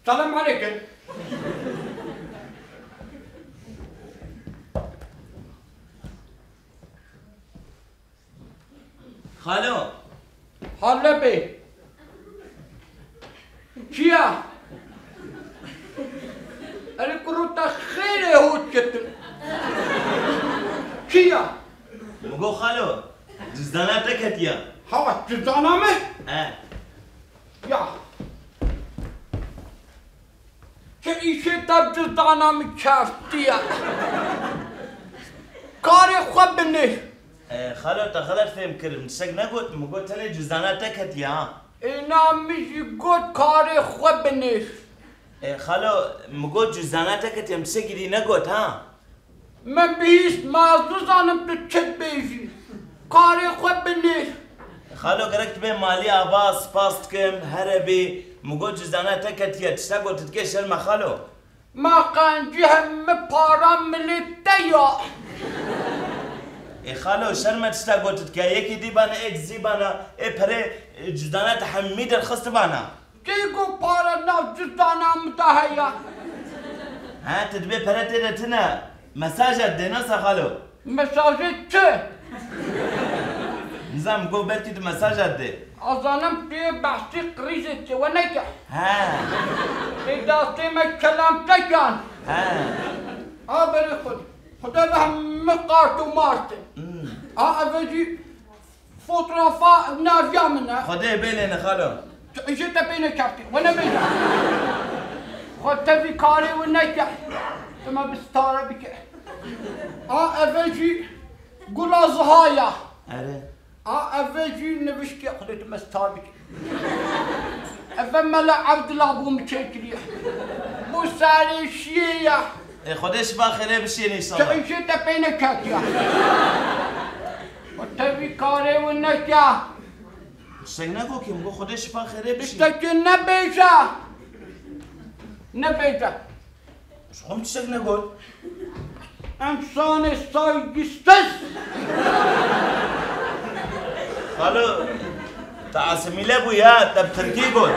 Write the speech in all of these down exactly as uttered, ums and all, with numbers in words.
Selam aleykum. Xalo. Halebê. Çi ya? Erê kuro te xêrê hot ketim. Çi ya? Min got xalo, cizdana te ketiya. Hawa, cizdana min? He. Ya. Çi îşê te cizdana min keftiye? Karê xwe binêr. E, xalo, te xelet fêm kir, min tiştek negot, min got tenê cizdana te ketiye ha. Êna min jî got karê xwe binêr. E, xalo, min got cizdana te ketiye, min tiştekî dî negot ha. Min bihîst, ma ez nizanim tu çi dibêjî. Karê xwe binêr. Xalo, gerek tu bê malî ava, spas dikim, here bî. Min got cizdana te ketiye, tişta got tu dikê şerm e xalo. Ma qencî hemî para milê te ya. Ê xalo, şerm e tişta got tu dikê, yekî dî bana, êk zî bana, ê perê, e, cizdana te hemî derxist bana. Kê got para nav cizdana min de heye? He, tu dibê pere tê de tune. Mesaj et dê, nasa xalo? Mesajê çi? Nizam, got belkî tu mesaj et dê. Azanim tu yê behsî qirîzê çi, we neke. He. Tê dastê me kelam tekan. He. A berê xwe. Xwedê ve hemî qart û mart in. Hmm. A eve jî Fotoğrafa naviya min e. Xwedê bêlêne xalo. Tu îşê te pê nekeftî. We nebêje. Xwe tevî karê we neke. Tu me bi stare bike. A eve jî gula ziha ya. Erê. A eve jî niviştiye. Xwedê tu me star bike. Eve Mela Evdila bû min çêkiriye. Bû serê şiyê ya. Ê, Xwedê şifa xêrê bişiyê Tu înşallah. Îşê te pê neketiya. Û tevî karê wî neke. Tiştek negot kê, min got Xwedê şifa xêrê bişî. Tiştekî nebêje. Nebêje. Ji xwe min tiştek negot. Însanê saygîsiz. Xalo, te asimîle bû ya, te bi tirkî got.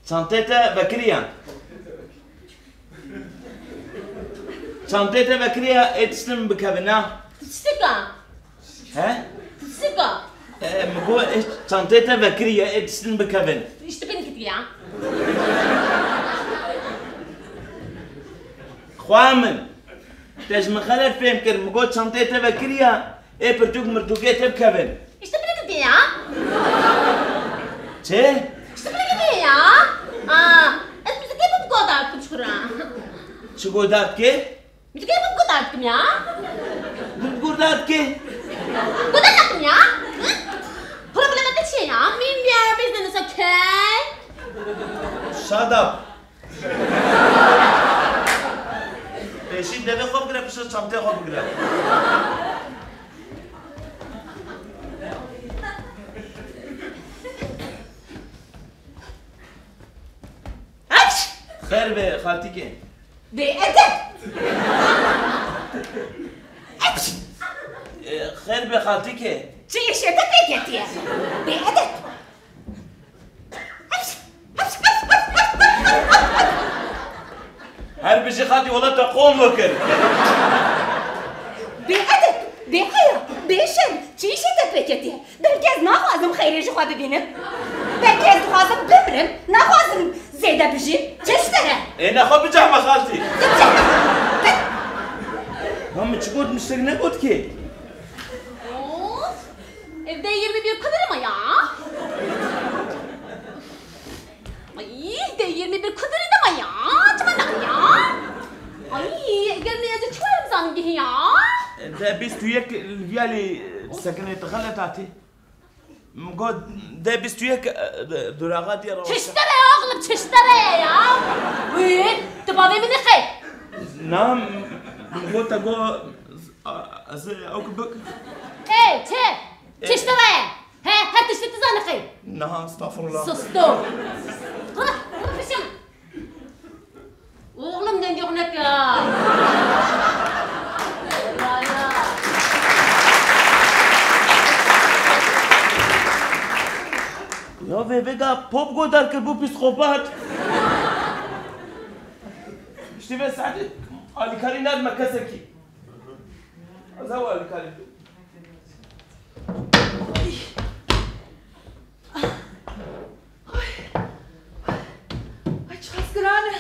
Çantê te vekiriye. Çantê te vekiriye, ê tiştin bikevin, na? Tiştika. He? Tiştika. E, min got, ê çantê te vekiriye, ê tiştin bikevin. Îşte beni gidiyor. Xwa min. Te ji min xelet fêm kir, min got çanteyê te vekiriye, ê pirtûk mirtûkê te bikevin. Îşte beni gidiyor. Çi? Îşte beni gidiyor. Aa, ez müzikê bi guhdar dikim ji xwe re. Çi guhdar dikê? Müzikê bi guhdar dikim ya. Bi guhdar dikê? Guhdar dikim ya. Hı? Problema te çi ya? Min bir ara biz de nisa key. Shut up. Pêşî devê xwe bigire, piştre çanteyê xwe bigire. Xêr be xaltîkê. Bêedeb! E, xêr be xaltîkê. Çi îşê te pê ketiye? Bêedeb! Her bijî xaltî, wela te qol vekir. Bêedeb, bêheya, bêşerm, çi îşê te pê ketiye? Belkî ez naxwazim xeyrê ji xwe bibînim. Belkî ez dixwazim bimrim, naxwazim zêde bijîm. Çi ji te re? Ê nexwe bicehme xaltî. Bicehme. Ha, min çi got, min tiştek negot kê. Of! Evde yirmi bir kudurum ya. Ay, evde yirmi bir kudurum ya. Çima ne ya? Ay, eger ne yazı çuvarım zanım gihi ya. De bîst û yek li viyalî sekinê te xelet hatî. Min got de bîst û yek, e, duraxa diye rawa. Çiştere oğlum, çiştere ya. Uy, tu bavê min xey. Na, min got te got, a, ez ew ki bik. Ê, çi? Ê. Çiştere. He, her tiştî tu zanî xey. Na, estağfurullah. Sustu. Rıh, rıh fişim. Oğlum, dengê xwe neke. Vêga pop godar kir, bû psîkopat. Piştî vê saetê alîkarî nadime kesekî. Ez ew alîkarî. Ay. Ay. Ay, çiqas giran e.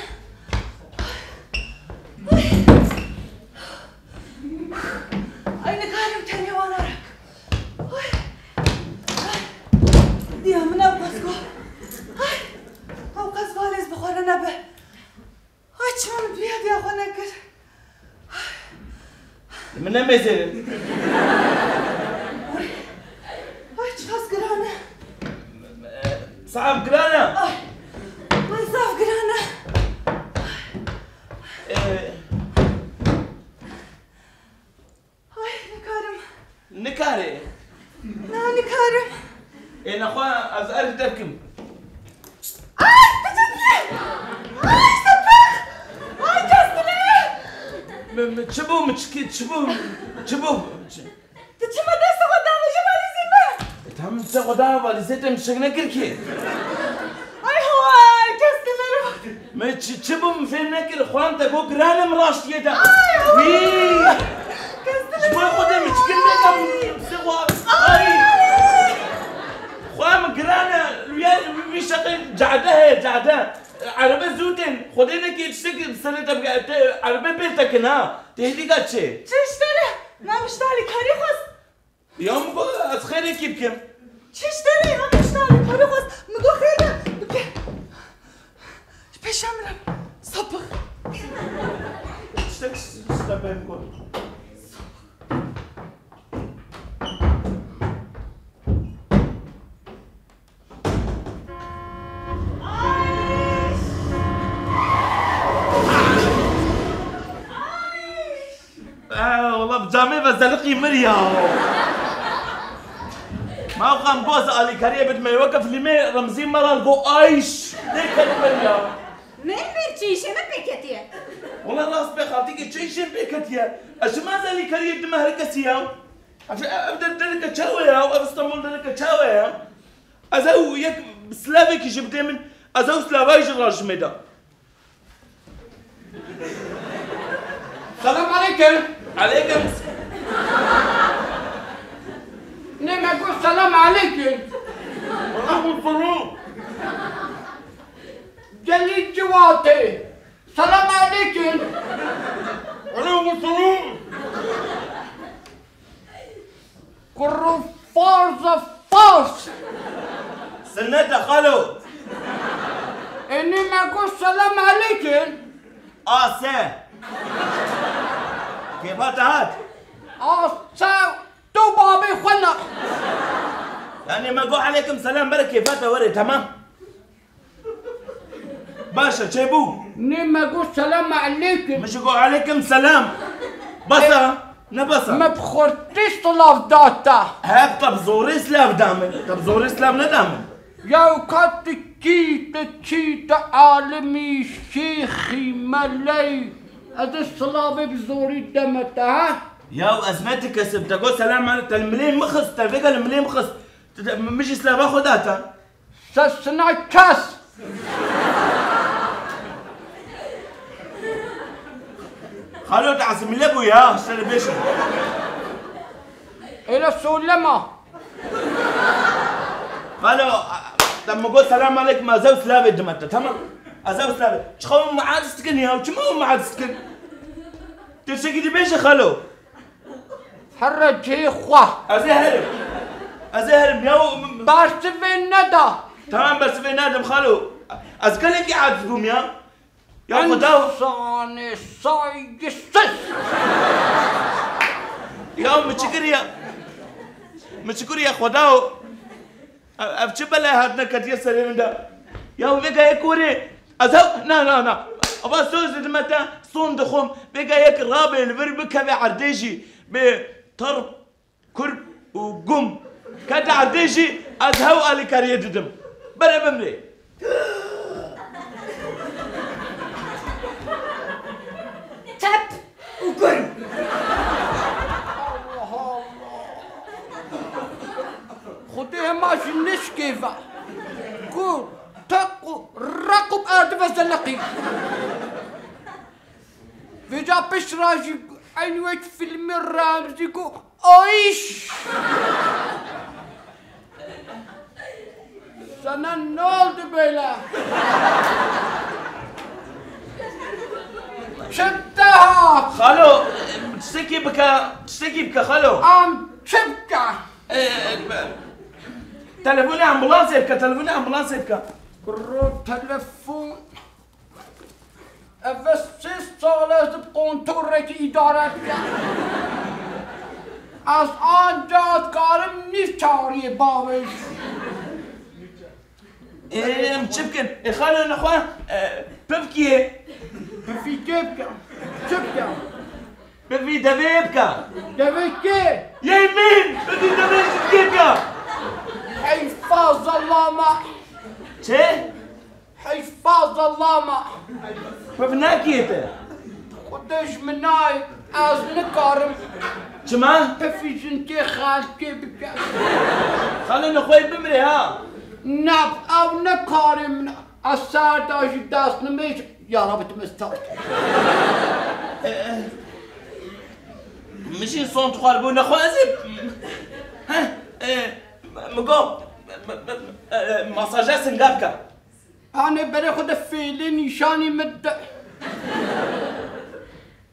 Ay. Ay, nikarim tenê wana rak. Ay. Ay. Diya min ew qas got. Ay. Ew qas valêz bi xwe re nebe. Ay, çima min viya viya xwe nekir? Min nemêzêrin. Ay, çiqas giran e. Zaf giran e. Ay, ay, zaf giran e. Ee, Ay, nikarim. Nikarê. Na, nikarim. Ê nexwe ez erê derkim. Ay, tu çi dikî? Ay, sepik! Ay, kestine! Mi, mi, çi bû, mi çi, çi bû, çi bû? Çi? Tu çima destê xwe davêjî valîzê me? E, tam destê xwe da valîzê te, min şik nekir ki. Ay, haway, kestine! Me çi, çi bû, min fêm nekir, xwan te got giran e, min raştiyê de. Ay, Wî! Kes Ji bo Xwedê min çi kir, vêga min, min, min, xwe, ay! Xwe min giran e, ya, wî şeqê cade heye, cade. Erebe zû tên, Xwedê nekê tiştekî bi serê te bike, te erebe pê tekin ha. Tê hêdîka çê? Çi ji te re? Na min ji te alîkarî xwest. Ya min got ez xêrekî bikim. Çi ji te re ya, min ji te alîkarî xwest. Min got xêr e, bike. Ji pêşa min re. Sapix. Tiştek ji, ji te bên got. Ay! Ay! Ee, wala bi camê ve zeliqî mir ya. Ma xwe em got ez alîkariyê bidime, weke filmê Remzî Meral got, "Ayş!" Dê ket mir ya. Ne bir çi, işê me pê ketiye. Wala rast be xaltîkê, çi işê pê ketiye? Ez çima ez alîkariyê dime her kesî ya? Ev, ev der-, dereke çawe ya? Ev Stenbol dereke çawe ya? Ez ew yek silavekî jî bidê min, ez ew silava jî rajimê da. Selam aleykum. Aleykum. Ne me got selam aleykum. Aleykum selam. Gelî ciwatê. Selam aleykum. Aleykum selam. Kurru farz e farz. Sinnet e xalo. Enî me got selam aleykum. A se. Kêfa te hat? A se tu babê xwe ne. Yani me got aleykum selam, bere kêfa te were, tamam. Baş e, çêbû? Nê me got selam aleykum. Min jî got aleykum selam. Bes e, ne bes e? Me bi xurtî silav da te. He, te bi zorê silav da min. Te bi zorê silav neda min. Ya ka tu kî, tu çî, tu alimî, şêxî, meleyî. Ez ê silavê bi zorî deme te, ha? Ya ez ne ti kes im. Te got selam aleykum. Te li milê min xist. Te vêga li milê min xist. Te, te, min jî silava xwe da te. Sesina kes. Xalo, te asimîle bû ya, ji te re bêjim. Öyle söyleme. Xalo, te min got selam aleykum, ez ew silavê dime te, tamam? Ez ew silavê. Çiqa hûn min aciz dikin ya, çima hûn min aciz dikin? Tiştekî dibêje xalo. Here cihê xwe. Ez ê herim. Ez ê herim ya. Bersivê neda. Tamam, bersivê nadim xalo. Ez gelekî aciz bûm ya. Ya Xuda. İnsanê saygısız. Ya min çi kiriye? Min çi kiriye Xuda? Ev, ev çi belê hatine ketiye serê min de? Ya vêga yek were. Ez ew, na, na, na. Ava söz didime te, son dixwim. Vêga yek rabê li vir bikeve erdê jî. Bê terb, kurb û gum. Kete erdê jî ez hew alîkariyê didim. Bere bimrê. Tep û kurm. Allah Allah. Xwedê hema jî nişkêve. zeleqî. Vêca pişt re jî eynî wek fîlmê Remzî ku, "Ayş!" Sana ne oldu böyle? Çi te hat? Xalo, tiştekî bike, tiştekî bike xalo. Am çi bike? E, e, telefonê ambulansê bike, telefonê ambulansê bike. Kuro telefon. Ev sê sal ez bi kontorekî îdare dikim. Ez ancax karim nîv çariyê bavêjim. Ê, em çi bikin? Ê, xalo nexwe, e, pivkiyê. Pivî kê bikim? Çi bikim? Pivî devê bike. Devê kê? Yê min! Pivî devê ji kê bike? Heyfa zalama. Çi? Heyfa zalama. Piv nakiyê te? Xwedê ji min nayê, ez nikarim. Çima? Pifî jinkê xelkê bike. Xalê nexweyê bimrê ha. Ne, ew ne karê min e. Ez ser de jî dest nimêj, ya Rabbi tu me star. Min jî son dixwar bû nexwe ez ê. Heh, e, min got, e, masaja singa bike. Anê berê xwe de fêlê nîşanî min de.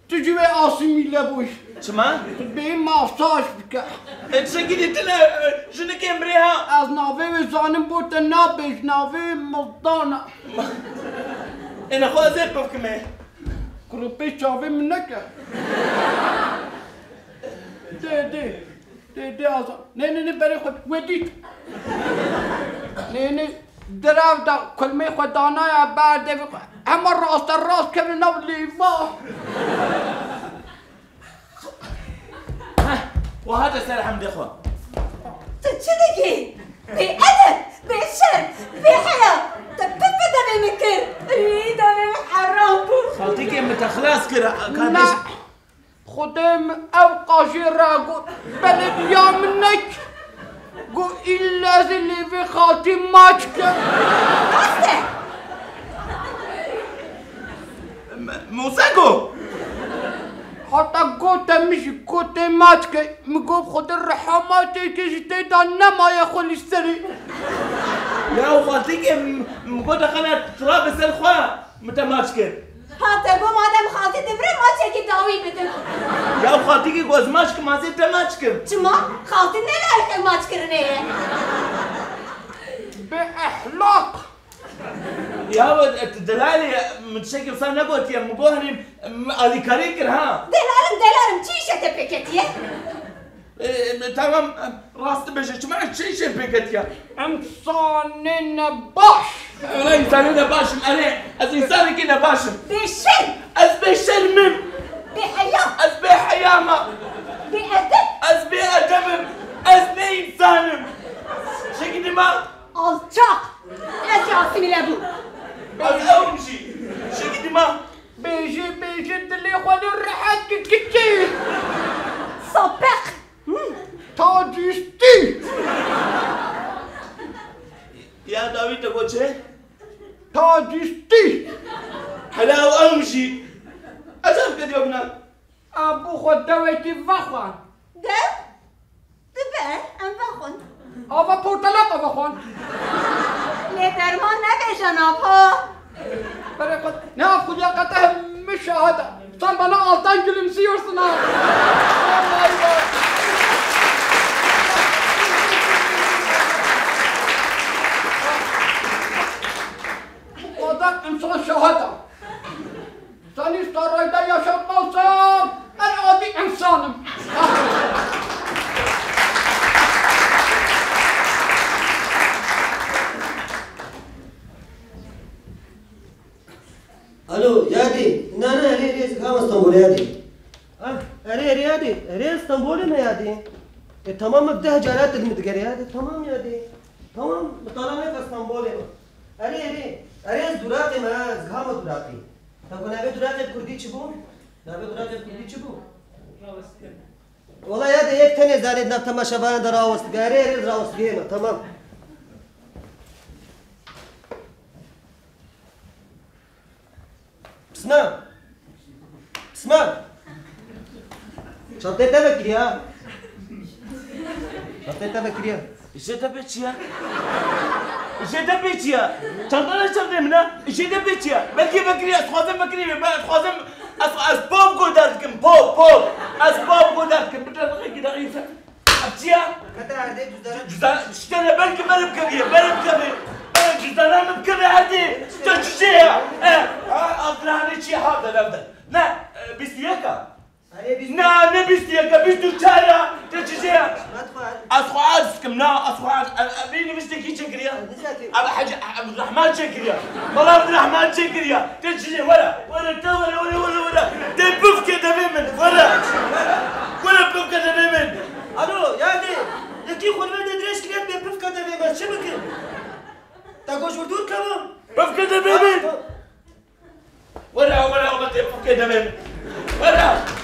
Tu jî wê asîmîle bûyî. Çima? Tu bê masaj bike. E, tiştekî dî tune, e, jinikê mirê ha. Ez navê wê zanim bo te nabêj, navê wê Mildana. Ê nexwe ez ê pivkimê. Kuro pê çavê min neke. Dê, dê. Dê, dê, aza. Nê, nê, nê, berê xwe. We dît. Nê, nê, derew da kulmê xwe danaya ber devê xwe. Hema raste rast kevin nav lêva. Heh, we hate ser hemdê xwe. Tu çi dikî? Bêedeb, bêşerm, bêheya. Te pir bi devê min kir. Î, devê min heram bû. Xaltîkê min te xilas kir, kardeş. Na. Xwedê min ew qajê re got, belediya min nek. Got, îlle ez ê lêvê xaltî maç kim. Rast e. M-, Mûse got. Heta gote min jî got tê maç ke. Min got, Xwedê rehematê ke ji tê de nemaye xwe li serê. Ya xaltîkê, m-, min got, xele tira bi ser xwe. Min te maç kir. Ha, te got madem xaltî dimire maçekî dawî bidim. Ya xaltîkî ku ez maç kim, ez ê te maç kim. Çima? Xaltî ne layîqê maç kirinê ye. Bê ehlaq. Ya we, tu delalî, min tiştekî wisa negotiye, min got henî, min alîkarî kir ha. Delalim, delalim, çi îşe te pê ketiye? E, e, tamam, e, rast dibêje, çima çi îşên pê ketiya? Însanê nebaş. Wela însanê nebaş im, erê, ez însanekî nebaş im. Bêşerm. Ez bêşerm im. Bêheya. Ez bêheya me. Bêedeb. Ez bêedeb im. Ez ne însan im. Şekî dima. Alçak. Ez jî asîmîle bûm. Ez ew im jî. Şekî dima. Bêjê, bêjê dilê xwe lê rehet ki kiçê. Sapeq. Tacîstî! Ya dawî te got çi? Tacîstî! Hela ew em jî. Ez ev kediya bina. A bo xwe dewekî vexwe. Dew? Dibe, em vexwin. Ava portelata vexwin. Lê derman nebêje nava. Berê xwe, ne av xwediya qete min şahid e. Sen bana alttan gülümsüyorsun ha. Vallahi bak. Bu kadar insan şahit ha. Seni sarayda yaşatmazsam en adi insanım. Alo, yadê. Na, na, erê, erê, ez kam Stenbolê yadê. Ah, erê, erê, yadê. Erê, Stenbolê me yadê. E, tamam, me deh cara te min digere yadê. Tamam yadê. Tamam, mitala neke Stenbolê me. Erê, erê. Erê, ez duraqê me, ez kam duraqê. Te ku navê duraqê bi kurdî çi bû? Navê duraqê bi kurdî çi bû? Wela yadê, yek tenê zanê di nav temaşevayan de rawestibî. Erê, erê, rawestibî me, tamam. Pisman! Pisman! Çanteyê te vekiriye ha. Çanteyê te vekiriye. Jê te bê çi ye? Jê te bê çi ye? Çanta ne çanteyê min e? Jê te bê çi ye? Belkî vekiriye, ez dixwazim vekirî bê. Ben ez dixwazim, ez, ez pop guhdar dikim, pop, pop. Ez pop guhdar dikim. Bir tane daha gider insan. Ev çi ye? Kete erdê cüzdana. Cüzdan, işte ne, belki benim kemiğe, benim kemiğe. Benim cüzdanım kemiğe hadi. Çocuk şey ya. E, a, Abdülhamid çi ha, ben evde. Ne? E, bîst û yek a? Erê, bîst û yek. Na, ne bîst û yek a, bîst û çar a. Çocuk şey ya. Matfar. Asxu arz kim, na, asxu arz. E, e, bir nivişte ki çekir ya. Abi Hacı, Abdurrahman çekir ya. Bala Abdurrahman çekir ya. Te çiçe, were, were, te were, were, were, were. Te pufke devê min, were. Were pufke devê min. Alo, yani, yekî xurme de dirêj kirêt bê pufke devê min, çi bikim? Te goş vur dûr kevim. Pufke devê min. Were, were, were, te pufke devê min. Were.